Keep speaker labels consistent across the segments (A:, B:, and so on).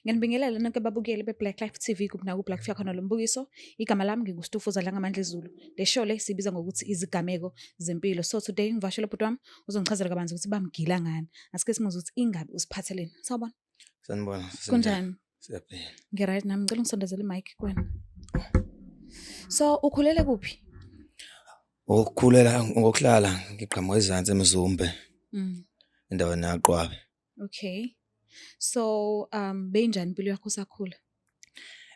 A: Ngiyanibingelela nonke babukeli be-Black Life TV kuphi nakuphi la kufika khona lo mbukiso. Igama lami nginguStufuza Dlangamandla Zulu. Le show le siyibiza ngokuthi izigameko zempilo. So today ngivashele ubhuti wami uzongichazela kabanzi ukuthi bamgila ngani. Asike simuzwe ukuthi ingabe usiphatheleni. Sawubona.
B: Sanibona.
A: Kunjani?
B: Siyaphila.
A: Ngi-right nami, ngicela ungisondezele i-mic kuwena. So ukhulele kuphi?
B: Ngokukhulela, ngokuhlala ngiqhamuka ezansi eMzumbe, endaweni yaQwabe.
A: Okay. So beyinjani impilo yakho usakhula?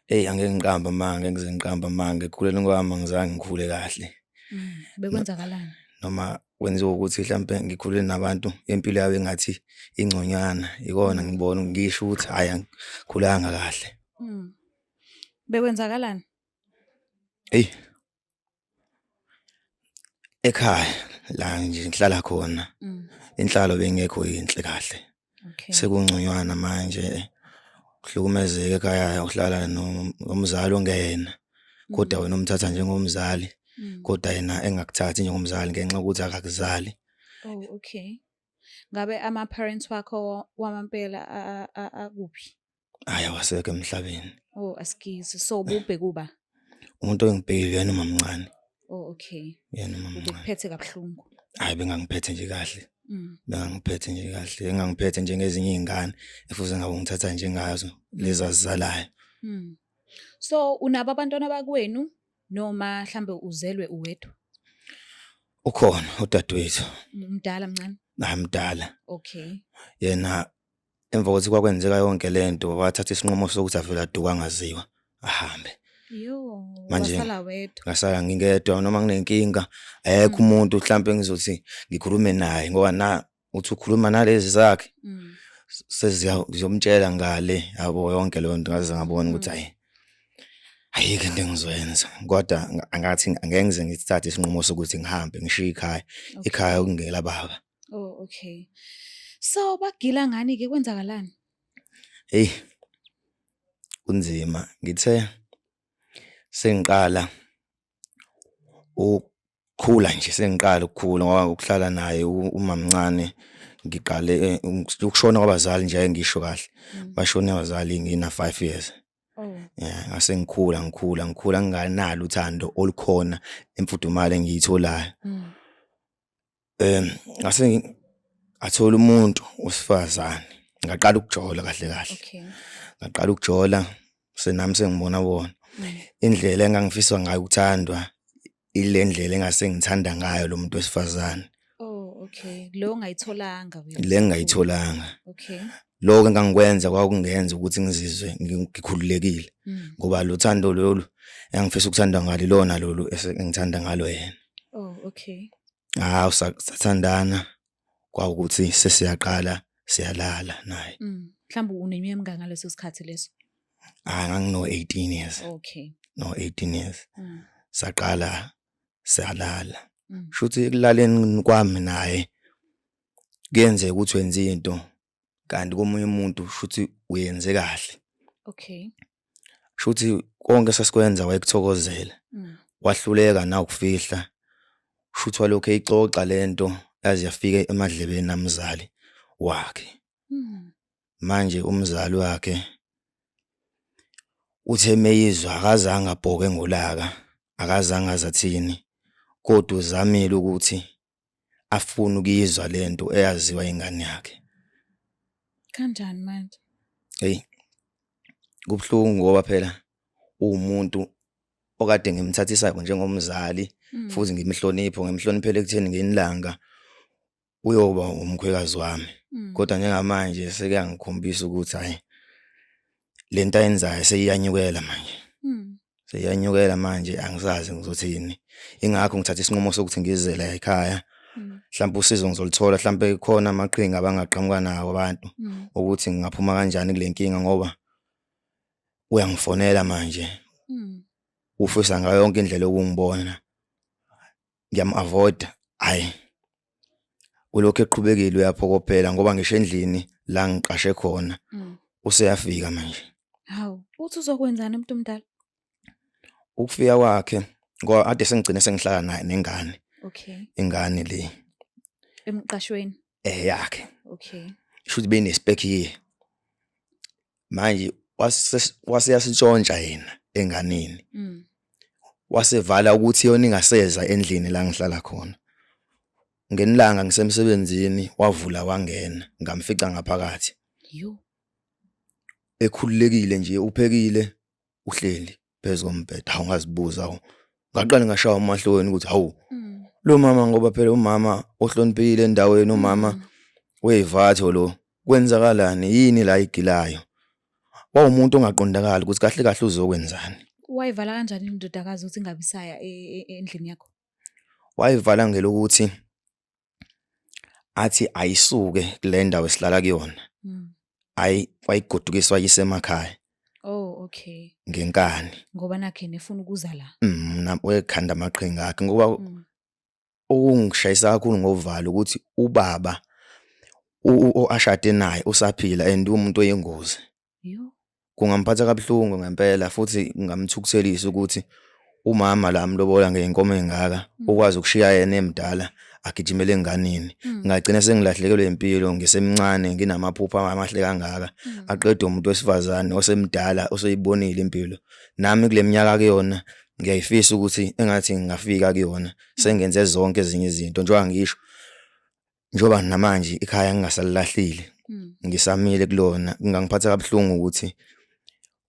B: Eyi, angeke ngiqambe amanga, angeke ngize ngiqambe amanga. Ekukhuleni kwami angizange ngikhule kahle.
A: Bekwenzakalani?
B: Noma kwenziwa ukuthi hlampe ngikhule nabantu impilo yabo engathi ingconywana, ikona ngibona ngisho ukuthi hhayi, angikhulanga kahle.
A: Bekwenzakalani?
B: Eyi, ekhaya la nje ngihlala khona inhlalo bengekho yinhle kahle. Sekungconywana manje, kuhlukumezeka ekhaya, uhlala nomzali ongeyena kodwa wena umthatha njengomzali, kodwa yena engakuthathi njengomzali ngenxa yokuthi akakuzali.
A: Oh, okay. Ngabe ama-parents wakho wamampela akuphi?
B: Hhayi, awasekho emhlabeni.
A: Oh, askies. So ububheke uba?
B: Umuntu engibhekile uyena umamncane.
A: Oh, okay.
B: Uyena umamncane.
A: Ubekuphethe kabuhlungu.
B: Hhayi, bengangiphethe nje kahle. Bengangiphethe nje kahle, engangiphethe njengezinye iy'ngane efuze ngabe ungithatha njengazo lezi azizalayo.
A: So unabo abantwana bakwenu noma mhlambe uzelwe uwedwa?
B: Ukhona udadewethu.
A: Mdala, mncane?
B: Hayi, mdala.
A: Okay.
B: Yena emva kokuthi kwakwenzeka yonke lento wathatha isinqumo sokuthi avele aduke angaziwa ahambe.
A: Yo,
B: Manje
A: wasala wedwa.
B: Ngasala ngingedwa, noma nginenkinga ayekho umuntu mhlampe ngizothi ngikhulume naye, ngoba na uthi ukhuluma nalezi zakhe seziyomtshela ngale yabo yonke leyo nto. Ngaze ngabona ukuthi hayi, ayikho into engizoyenza, kodwa angathi angeke ngize ngithathe isinqumo sokuthi ngihambe ngishiye ikhaya, ikhaya okungela baba.
A: Oh, okay. So bagila ngani ke, kwenzakalani?
B: Hey, kunzima. Ngithe sengiqala ukukhula nje, sengiqala ukukhula ngoba ukuhlala naye umamncane, ngiqale ukushona kwabazali nje, ngisho kahle, bashona abazali ngina 5 years.
A: Oh.
B: Yeah, ngase ngikhula ngikhula ngikhula nginganalo uthando olukhona, imfudumalo engiyitholayo. Ngase athola umuntu wesifazane, ngaqala ukujola kahle kahle. Ngaqala ukujola senami sengibona bona indlela engangifisa ngayo ukuthandwa, ile ndlela engase ngithanda ngayo lo muntu wesifazane.
A: Oh, okay. Lo ongayitholanga wena.
B: Le ngingayitholanga. Lokho engangikwenza kwakungenza ukuthi ngizizwe ngikhululekile, ngoba lo thando lolu engangifisa ukuthandwa ngalo ilona lolu esengithanda ngalo yena.
A: Oh, okay.
B: Hawu, sathandana, kwawukuthi sesiyaqala siyalala naye.
A: Mhlawumbe uneminyaka emingaki ngaleso sikhathi leso?
B: Ah, ngangino 18 years. No 18 years. Saqala siyalala. Shuthi ekulaleni kwami naye kuyenzeka ukuthi wenze into kanti komunye umuntu shuthi uyenze kahle. Shuthi konke sasikwenza wayekuthokozela. Wahluleka na ukufihla. Shuthi walokhu eyixoxa lento yaze yafika emadlebeni namzali wakhe. Manje umzali wakhe uthe meyizwa akazange abhoke ngolaka, akazange azathini, kodwa uzamile ukuthi afune ukuyizwa lento eyaziwa ingane yakhe.
A: Kanjani manje?
B: Hey, kubuhlungu ngoba phela uwumuntu okade ngimthathisa njengomzali, futhi ngimhlonipho, ngimhloniphele ekutheni ngenilanga uyoba umkhwekazi wami. Kodwa njengamanje sekuyangikhombisa ukuthi hayi, lento ayenzayo seyiyanyukela manje. Seyiyanyukela manje, angisazi ngizothini. Ingakho ngithatha isinqumo sokuthi ngize la ekhaya. Mhlawumbe usizo ngizolithola, mhlawumbe khona amaqhinga abangaqhamuka nawo abantu ukuthi ngingaphuma kanjani kule nkinga, ngoba uyangifonela manje. Ufisa ngayo yonke indlela yokungibona. Ngiyam-avoid-a, hhayi, ulokhu eqhubekile uyaphokophela, ngoba ngisho endlini la ngiqashe khona useyafika manje.
A: Hawu, uthi uzokwenzani umuntu omdala?
B: Ukufika kwakhe, ngoba kade sengigcine sengihlala naye nengane. Ingane le
A: Emqashweni.
B: Eyakhe.
A: Okay.
B: Shuthi bene-spare key. Manje waseyasitshontsha yena enganeni. Wasevala ukuthi yona ingaseza endlini la ngihlala khona. Ngenilanga ngisemsebenzini wavula wangena ngamfica ngaphakathi.
A: Yo.
B: Ekhululekile nje uphekile uhleli phezu kombhede. Hawu ngazibuza hawu. Ngaqale ngashawa amahloni ukuthi hawu lo mama, ngoba phela umama ohloniphekile endaweni, umama weyivatho lo, kwenzakalani, yini la igilayo? Wawumuntu ongaqondakali ukuthi kahle kahle uzokwenzani.
A: Wayivala kanjani indodakazi ukuthi ingabe isaya endlini yakho?
B: Wayivala ngelokuthi athi ayisuke kule ndawo esihlala kuyona. Ayi wayigodukisa wayisa emakhaya.
A: Oh, okay.
B: Ngenkani.
A: Ngoba nakhe nefuna ukuza la.
B: Wekhanda amaqhinga akhe ngoba okungishayisa kakhulu ngovalo ukuthi ubaba ashade naye usaphila and umuntu oyingozi.
A: Yo.
B: Kungamphatha kabuhlungu ngempela futhi kungamthukuthelisa ukuthi umama la amlobola ngey'nkomo ey'ngaka ukwazi ukushiya yena emdala agijimele enganeni. Ngagcina sengilahlekelwe impilo ngisemncane nginamaphupho amahle kangaka. Aqedwe umuntu wesifazane osemdala oseyibonile impilo. Nami kule minyaka kuyona ngiyayifisa ukuthi engathi ngingafika kuyona sengenze zonke ezinye izinto, njengoba ngisho njengoba namanje ikhaya ngingasalilahlile, ngisamile kulona. Kungangiphatha kabuhlungu ukuthi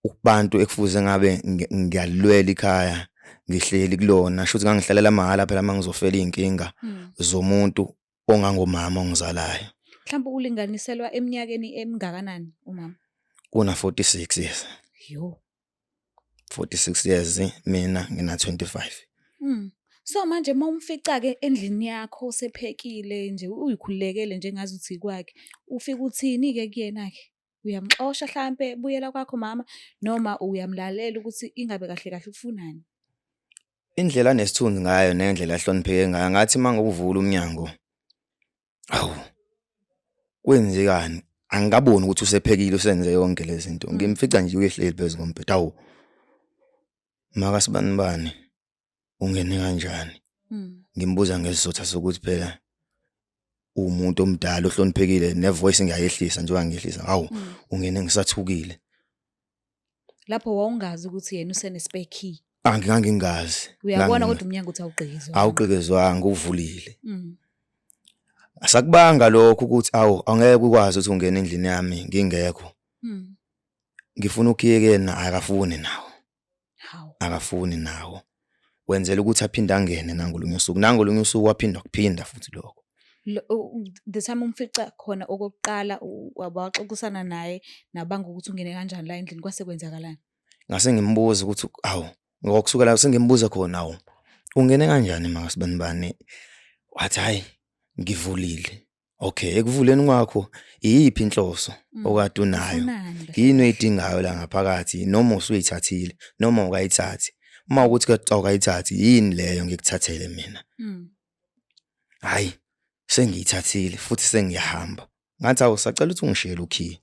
B: kubantu ekufuze ngabe ngiyalilwela ikhaya ngihleli kulona, shuthi ngangihlalela mahhala phela mangizofela iy'nkinga zomuntu ongangomama ongizalayo.
A: Mhlawumbe ulinganiselwa eminyakeni emingakanani umama?
B: Una 46 years.
A: Yo.
B: 46 years, mina ngina 25.
A: So manje mawumfica ke endlini yakho sephekile nje uyikhululekele nje ngazuthi ikwakhe, ufika uthini ke kuyena ke? Uyamxosha hlampe, buyela kwakho mama, noma uyamlalela ukuthi ingabe kahle kahle ufunani?
B: Indlela anesithunzi ngayo nendlela ahlonipheke ngayo, ngathi manguvula umnyango, hawu, kwenzekani? Angikaboni ukuthi usephekile usenze yonke lezi zinto. Ngimfica nje uyehleli phezu kombhede. Hawu, maka sibanibani, ungene kanjani? Ngimbuza ngesizotha sokuthi phela uwumuntu omdala ohloniphekile, ne-voice ngiyayehlisa njengoba ngiyehlisa. Hawu, ungene ngisathukile.
A: Lapho wawungazi ukuthi yena usene spare key.
B: Angingangingazi.
A: Uyabona kodwa umnyango uthi awugqekezwanga.
B: Awugqekezwanga, uvulile. Asakubanga lokho ukuthi awu angeke ukwazi ukuthi ungene endlini yami ngingekho. Ngifuna ukhiye kuyena, akafuni nawo.
A: Hawu.
B: Akafuni nawo. Wenzela ukuthi aphinde angene nangolunye usuku. Nangolunye usuku waphinda kuphinda futhi lokho.
A: The time umfica khona okokuqala wabaxoxisana naye nabanga ukuthi ungene kanjani la endlini, kwase kwenzakalani?
B: Ngase ngimbuza ukuthi awu, ngokusukela sengimbuza khona, awu ungene kanjani maka sibanibani? Wathi hayi ngivulile. Okay, ekuvuleni kwakho iyiphi inhloso okade unayo?
A: Ufunani kahle
B: Yini
A: kahle?
B: oyidingayo la ngaphakathi, noma usuyithathile noma awukayithathi? Uma ukuthi awukayithathi, yini leyo ngikuthathele mina? Hayi sengiyithathile futhi sengiyahamba. Ngathi awu sacela ukuthi ungishiyele ukhiye.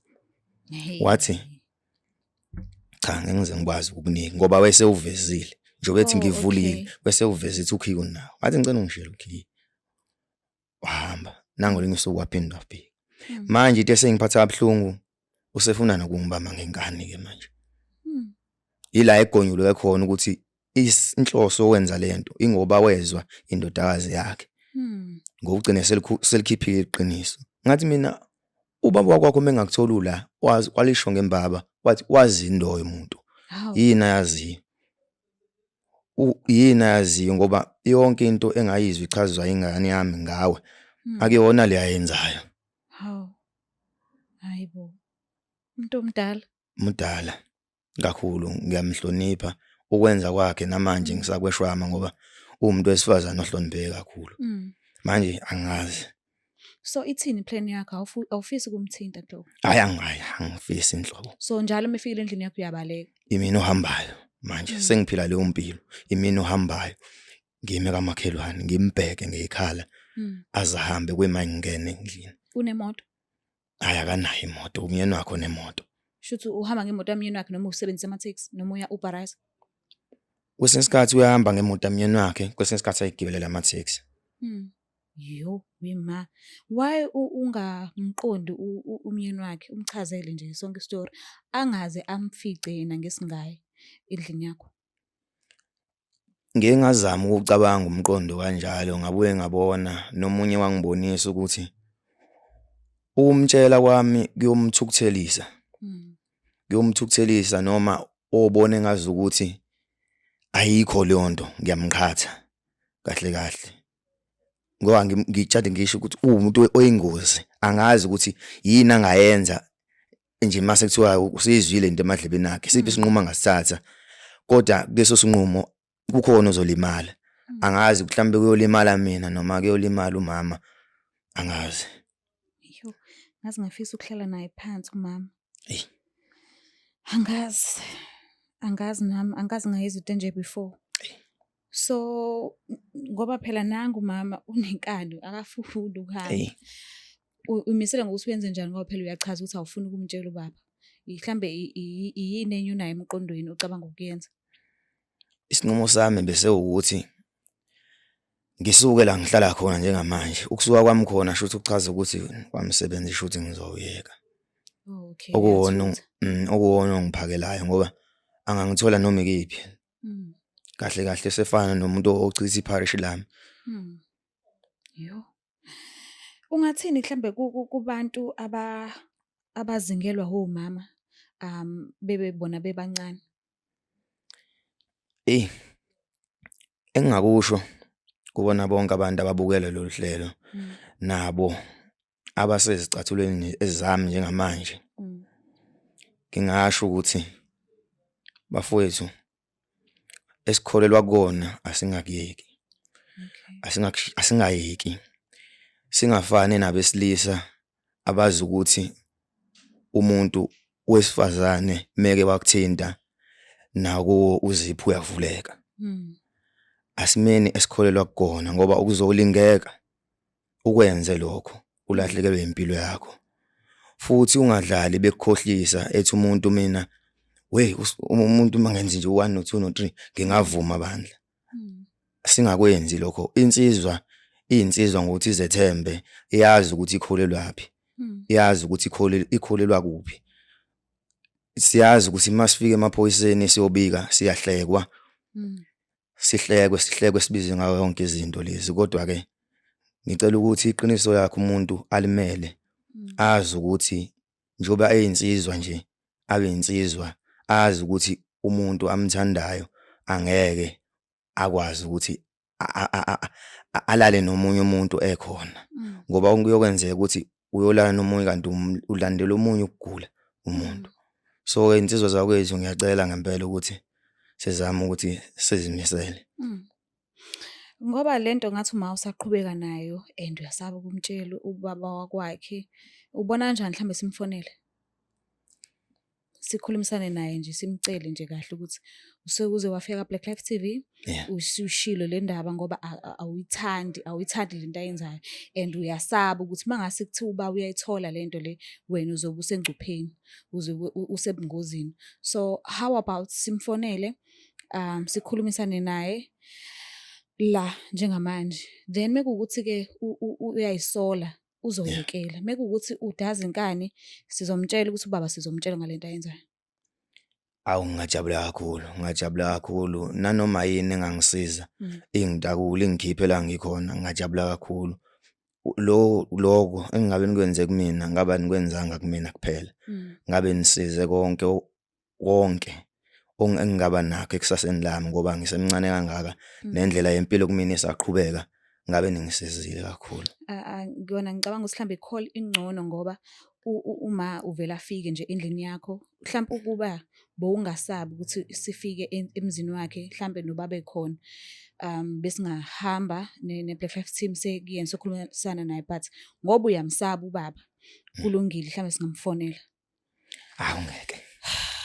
B: Wathi cha ngeke ngize ngikwazi ukukunika ngoba wayesewuvezile. Njengoba ethi ngivulile, wayesewuveze ukuthi ukhiye unawo. Ngathi ngicela ungishiyele ukhiye. Wahamba. Nangolinye usuku waphinda wafika. Manje into esengiphatha kabuhlungu, usefuna nokungibamba ngenkani ke manje. Ila egonyuluke khona ukuthi inhloso wenza lento ingoba wezwa indodakazi yakhe. Ngokugcina selikhiphile iqiniso. Ngathi mina ubaba wakwakho mengakuthola la, wazi walisho ngembaba, wathi wazi indoyo umuntu.
A: Hawu.
B: Yini ayaziyo? Yini ayaziyo ngoba yonke into engayizwa ichazwa ingane yami ngawe. Akuyona le ayenzayo.
A: Hawu. Hayibo. Umuntu omdala.
B: Mdala kakhulu, ngiyamhlonipha ukwenza kwakhe namanje ngisakweshwama ngoba uwumuntu wesifazane ohlonipheke kakhulu. Manje angazi.
A: So ithini plan yakho? Awufisi ukumthinta nhlobo?
B: Hayi angayi, angifisi nhlobo.
A: So njalo uma efikile endlini yakho uyabaleka?
B: Imina ohambayo manje, sengiphila leyo mpilo. Imina ohambayo. Ngime kamakhelwane ngimbheke ngekhala azahambe kwema ngingene endlini.
A: Unemoto?
B: Hayi akanayo imoto, umyeni wakhe onemoto.
A: Shuthi uhamba ngemoto yamyeni wakhe noma usebenzisa ama-taxi noma uya Uberize?
B: Kwesinye isikhathi uyahamba ngemoto yamyeni wakhe, kwesinye isikhathi ayigibelela ama-taxi.
A: Yo, wema. Why ungamqondi umyeni wakhe, umchazele nje sonke isitori, angaze amfice yena ngesingaye endlini yakho?
B: Ngike ngazama ukuwucabanga umqondo kanjalo ngabuye ngabona nomunye wangibonisa ukuthi ukumtshela kwami kuyomthukuthelisa. Kuyomthukuthelisa noma obona engazukuthi ayikho leyo nto ngiyamqhatha kahle kahle. Ngoba ngitshade ngisho ukuthi uwumuntu oyingozi, angazi ukuthi yini angayenza nje mase kuthiwa useyizwile into emadlebeni akhe, isiphi isinqumo angasithatha. Kodwa kuleso sinqumo kukhona ozolimala. Angazi mhlawumbe kuyolimala mina noma kuyolimala umama, angazi.
A: Yo, ngaze ngafisa ukuhlala naye phansi umama.
B: Eyi.
A: Angazi, angazi nami, angikaze ngayizwa into enje before. So ngoba phela nangu umama unenkani akafuni ukuhamba.
B: Eyi.
A: Uyimisele ngokuthi uyenze njani ngoba phela uyachaza ukuthi awufuni ukumtshela ubaba. Mhlambe yini enye onayo emqondweni ocabanga ukuyenza?
B: Isinqumo sami bese ukuthi ngisuke la ngihlala khona njengamanje. Ukusuka kwami khona shuthi kuchaza ukuthi kwamsebenzi shuthi ngizowuyeka.
A: Oh, okay.
B: Okuwona
A: Uyathutha.
B: Okuwona ongiphakelayo ngoba angangithola noma ikephi. Kahle kahle sefana nomuntu ochitha ipharishi lami.
A: Yo. Ungathini mhlambe kubantu abazingelwa omama bebe bona bebancane?
B: Eyi, engingakusho kubona bonke abantu ababukele lolu hlelo nabo abasezicathulweni ezami njengamanje, ngingasho ukuthi bafowethu esikholelwa kukona asingakuyeki. Asingayeki. Singafani nabesilisa abazi ukuthi umuntu wesifazane meke wakuthinta nakuwo uziphu uyavuleka. Asimeni esikholelwa kukona ngoba ukuzolingeka ukwenze lokho ulahlekelwe impilo yakho. Futhi ungadlali bekukhohlisa ethi umuntu mina we umuntu mangenze nje u1 no2 no3 ngingavuma bandla. Singakwenzi lokho. Insizwa iyinsizwa ngokuthi izethembe, iyazi ukuthi ikholelwaphi, iyazi ukuthi ikholelwa kuphi. Siyazi ukuthi masifika emaphoyiseni siyobika siyahlekwa. Sihlekwe sihlekwe sibizwe ngayo yonke izinto lezi, kodwa ke ngicela ukuthi iqiniso lakhe umuntu alimele, azi ukuthi njengoba eyinsizwa nje abe insizwa, azi ukuthi umuntu amthandayo angeke akwazi ukuthi alale nomunye umuntu ekhona, ngoba kuyokwenzeka ukuthi uyolala nomunye kanti ulandela omunye ukugula umuntu. So insizwa zakwethu ngiyacela ngempela ukuthi sizame ukuthi sizimisele.
A: Ngoba lento ngathi uma usaqhubeka nayo and uyasaba ukumtshela ubaba wakwakhe, ubona kanjani mhlambe simfonele? Sikhulumisane naye nje, simcele nje kahle ukuthi usekuze wafika Black Life TV, usushilo le ndaba ngoba awuyithandi lento ayenzayo and uyasaba ukuthi mangase kuthiwa uba uyayithola lento le, wena uzobe usengcupheni, uzobe usebungozini. So how about simfonele, sikhulumisane naye la njengamanje, then mekuwukuthi ke uyayisola uzoyekela, mekuwukuthi udaza inkani sizomtshela ukuthi ubaba sizomtshela ngalento ayenzayo.
B: Awu, ngingajabula kakhulu, ngingajabula kakhulu nanoma yini engangisiza ingitakule ingikhiphe la ngikhona, ngingajabula kakhulu. Lo lokho engingabe nikwenze kumina ngaba nikwenzanga kumina kuphela, ngabe nisize konke konke engingaba nakho ekusaseni lami ngoba ngisemncane kangaka nendlela yempilo kumina isaqhubeka, ngabe ningisizile kakhulu.
A: Kona ngicabanga ukuthi mhlambe i-call ingcono ngoba uma uvela afike nje endlini yakho, mhlampe ukuba bowungasabi ukuthi sifike emzini wakhe mhlambe nobaba ekhona, besingahamba ne-Black Life Team sekuyena sokhulumisana naye, but ngoba uyamsaba ubaba kulungile mhlambe singamfonela.
B: Awu ngeke,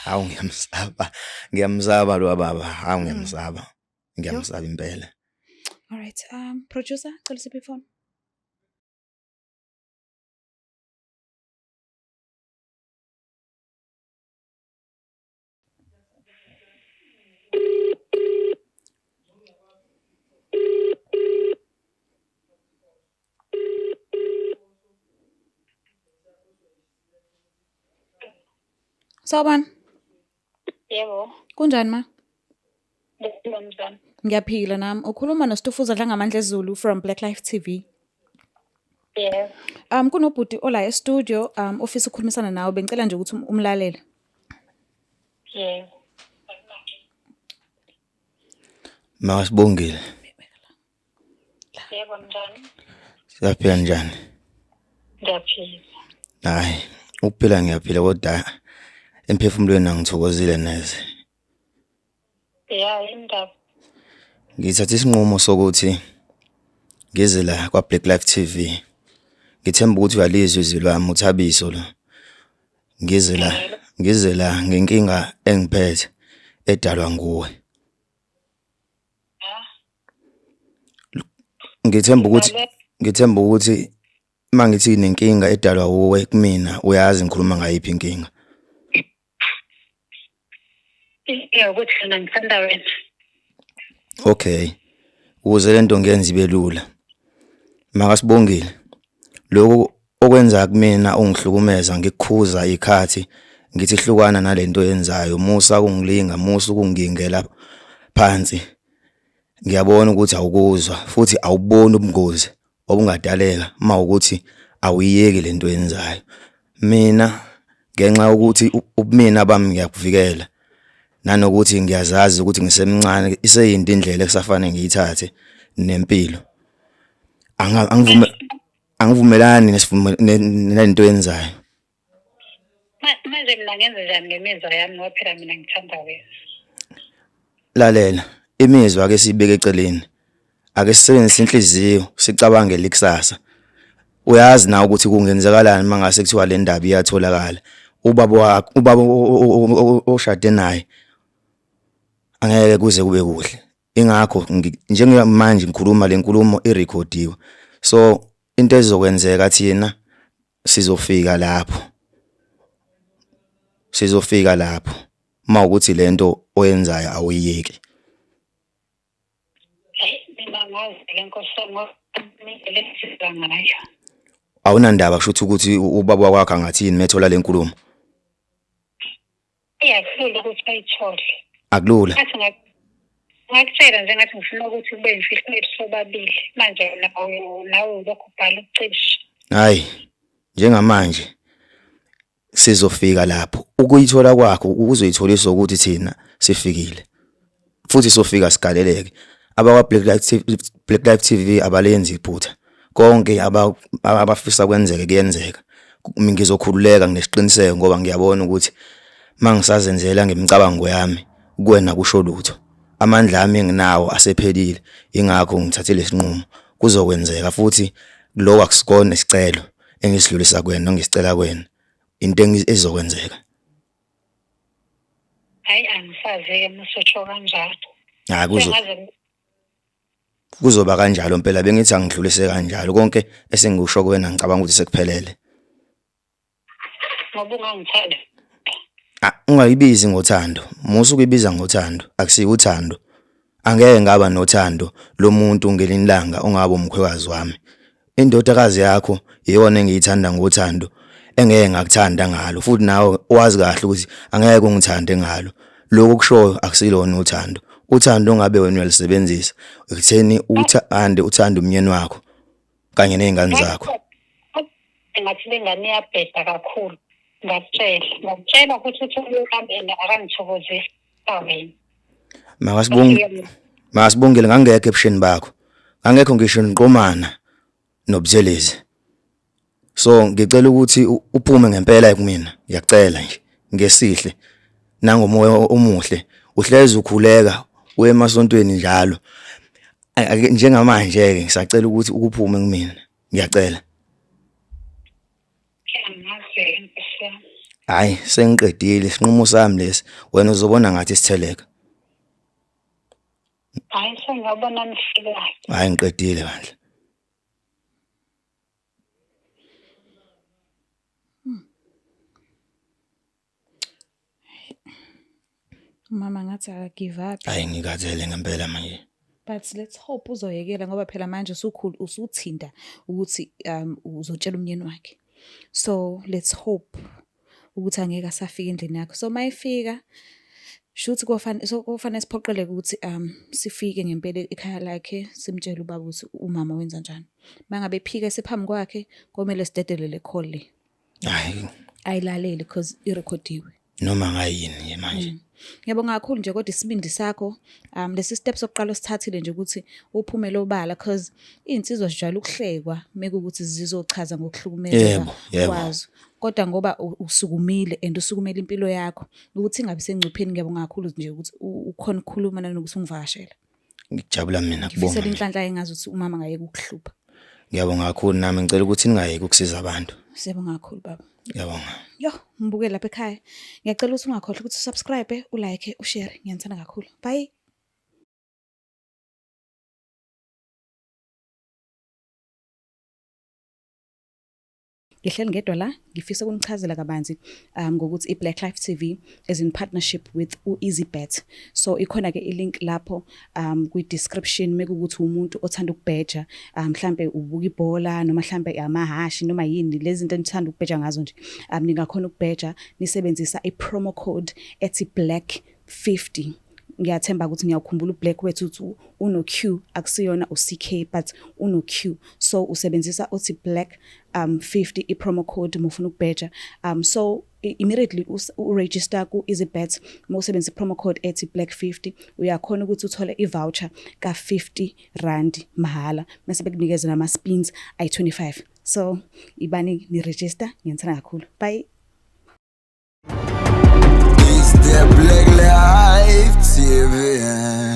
B: awu ngiyamsaba, ngiyamsaba lo baba, awu ngiyamsaba, ngiyamsaba impela.
A: All right, producer, cela usiphe ifoni. Sawubona.
C: Yebo.
A: Kunjani ma?
C: Ngiyaphila mzala.
A: Ngiyaphila nami. Ukhuluma noStufuza Dlangamandla Zulu from Black Life TV.
C: Yebo.
A: Kunobhuti ola e-studio ofisa ukukhulumisana nawe, bengicela nje ukuthi umlalele.
C: Yebo.
B: Makasibongile.
C: Yebo njani?
B: Siyaphila njani?
C: Ngiyaphila.
B: Hayi, ukuphila ngiyaphila kodwa emphefumulweni angithokozile neze.
C: Ya, indaba.
B: Ngithatha isinqumo sokuthi ngize la kwa Black Life TV. Ngithemba ukuthi uyalizwa izwi lwami uThabiso lo. Ngize la, ngize la ngenkinga engiphethe edalwa nguwe. Ngithemba ukuthi mangithi nenkinga edalwa uwe kumina, uyazi ngikhuluma ngayiphi inkinga.
C: Inkinga ukuthi mina ngithanda wena.
B: Okay. Ukuze lento ngiyenze ibe lula. Makasibongile. Lokhu okwenza kumina ungihlukumeza, ngikukhuza ikhathi ngithi hlukana nalento oyenzayo, musa ukungilinga, musa ukungingela phansi. Ngiyabona ukuthi awukuzwa futhi awuboni ubungozi obungadaleka mawukuthi awuyiyeki lento oyenzayo. Mina ngenxa yokuthi ubumina bami ngiyakuvikela nanokuthi ngiyazazi ukuthi ngisemncane, iseyinde indlela ekusafanele ngiyithathe nempilo. Angivumelani nalento oyenzayo.
C: Manje mina ngenze njani ngemizwa yami, ngoba phela mina ngithanda wena.
B: Lalela, imizwa ake siyibeke eceleni. Ake sisebenzise inhliziyo, sicabangele ikusasa. Uyazi na ukuthi kungenzakalani mangase kuthiwa le ndaba iyatholakala? Ubaba wakho, ubaba oshade naye, angeke kuze kube kuhle. Ingakho njengamanje ngikhuluma le nkulumo irekhodiwe. So into ezokwenzeka, thina sizofika lapho. Sizofika lapho mawukuthi lento oyenzayo awuyiyeki.
C: Hayi, mina ngazi-ke nkosi yami, ngoba indlela engizizwa ngayo.
B: Awunandaba kusho ukuthi ubaba wakho angathini methola le nkulumo?
C: Iyakulula ukuthi ayithole.
B: Akulula.
C: Ngathi ngakutshela nje, ngathi ngifuna ukuthi kube imfihlo yethu sobabili. Manje nawe ulokhu ubhala ucishe.
B: Hayi, njengamanje sizofika lapho. Ukuyithola kwakho uzoyitholiswa ukuthi thina sifikile. Futhi sofika sigaleleke. Abakwa Black Life TV, Black Life TV abalenzi iphutha. Konke abafisa kwenzeke kuyenzeka. Ngizokhululeka, nginesiqiniseko, ngoba ngiyabona ukuthi mangisazenzela ngemicabango yami kuwena kusho lutho. Amandla ami enginawo asephelile, ingakho ngithathe lesinqumo. Kuzokwenzeka futhi lokho, akusikona isicelo engisidlulisa kuwena, ngisicela kuwena. Into ezokwenzeka.
C: Hayi, angisazi-ke musutsho kanjalo.
B: Hayi, kuzo
C: Sengaze
B: kuzoba kanjalo impela, bengithi angidlulise kanjalo konke esengikusho kuwena, ngicabanga ukuthi sekuphelele.
C: Ngoba ungangithanda.
B: Ah, ungayibizi ngothando, musa ukuyibiza ngothando, akusiyo uthando. Angeke ngaba nothando lomuntu ngelinye ilanga ongabe umkhwekazi wami. Indodakazi yakho iyona engiyithanda ngothando engeke ngakuthanda ngalo, futhi nawe wazi kahle ukuthi angeke ungithande ngalo. Lokho okushoyo akusilona uthando. Uthando ongabe wena uyalisebenzisa ekutheni uthande uthande umnyeni wakho kanye nezingane zakho.
C: Ngathi le ngane iyabheda kakhulu. Ngakutshela. Ngakutshela ukuthi uthole uhambe and akangithokozisi wena.
B: Makasibongile, ngangekho ebusheni bakho. Ngangekho ngisho niqomana noButhelezi. So ngicela ukuthi uphume ngempela kumina, ngiyakucela nje ngesihle nangomoya omuhle. Uhlezi ukhuleka uye emasontweni njalo. Njengamanje ke ngisacela ukuthi ukuphume kumina, ngiyacela.
C: Angazi, nkosi yami.
B: Hayi, sengiqedile, isinqumo sami lesi. Wena uzobona ngathi sitheleka.
C: Hayi, sengiyabona nifikayo.
B: Hayi, ngiqedile bandla.
A: Mama ngathi aka-give up.
B: Hayi, ngikhathele ngempela manje.
A: But let's hope uzoyekela, ngoba phela manje usukhulu, usuthinta ukuthi uzotshela umnyeni wakhe. So let's hope. Ukuthi angeke asafika endlini yakho. So mayefika shuthi kofanele, so kofanele siphoqeleke ukuthi sifike ngempela ekhaya lakhe, simtshele ubaba ukuthi umama wenza njani. Mangabe ephika esephambi kwakhe, komele sidedele le call le.
B: Hayi.
A: Ayilalele because irekhodiwe.
B: Noma ngayini nje manje.
A: Ngiyabonga kakhulu nje kodwa isibindi sakho, lesi step sokuqala osithathile nje ukuthi uphumele obala, cause iy'nsizwa zijwayele ukuhlekwa mekuwukuthi zizochaza ngokuhlukumezeka
B: Yebo, yebo.
A: kwazo. Kodwa ngoba usukumile and usukumele impilo yakho ukuthi ingabi sengcupheni, ngiyabonga kakhulu nje ukuthi ukhona ukukhuluma nanokuthi ungivakashele.
B: Ngijabula mina kubonga.
A: Ngifisela
B: Mina.
A: inhlanhla engazi ukuthi umama ngayeke ukuhlupha.
B: Ngiyabonga kakhulu, nami ngicela ukuthi ningayeki ukusiza abantu.
A: Siyabonga kakhulu, baba.
B: Ngiyabonga.
A: Yo, ngibuke lapha ekhaya. Ngiyacela ukuthi ungakhohlwa ukuthi usubscribe, ulike, ushare. Ngiyanithanda kakhulu. Bye. Ngihleli ngedwa la, ngifisa ukunichazela kabanzi ngokuthi i-Black Life TV is in partnership with u-EasyBet. So ikhona ke i-link lapho kwi-description mekuwukuthi umuntu othanda ukubheja, mhlambe ubuka ibhola noma mhlambe amahhashi noma yini lezi zinto enithanda ukubheja ngazo nje. Ningakhona ukubheja nisebenzisa i-promo code ethi Black 50. Ngiyathemba ukuthi ngiyawukhumbula uBlack wethu ukuthi uno Q, akusiyona uCK but uno Q. So usebenzisa uthi Black 50 i-promo code mufuna ukubheja. So immediately uregister ku EasyBet, mawusebenzisa i-promo code ethi Black 50 uyakhona ukuthi uthole i-voucher ka 50 rand mahala, mase bekunikeza nama spins ayi 25. So ibani ni register. Ngiyanithanda kakhulu. Bye.
D: It's the Black Life TV.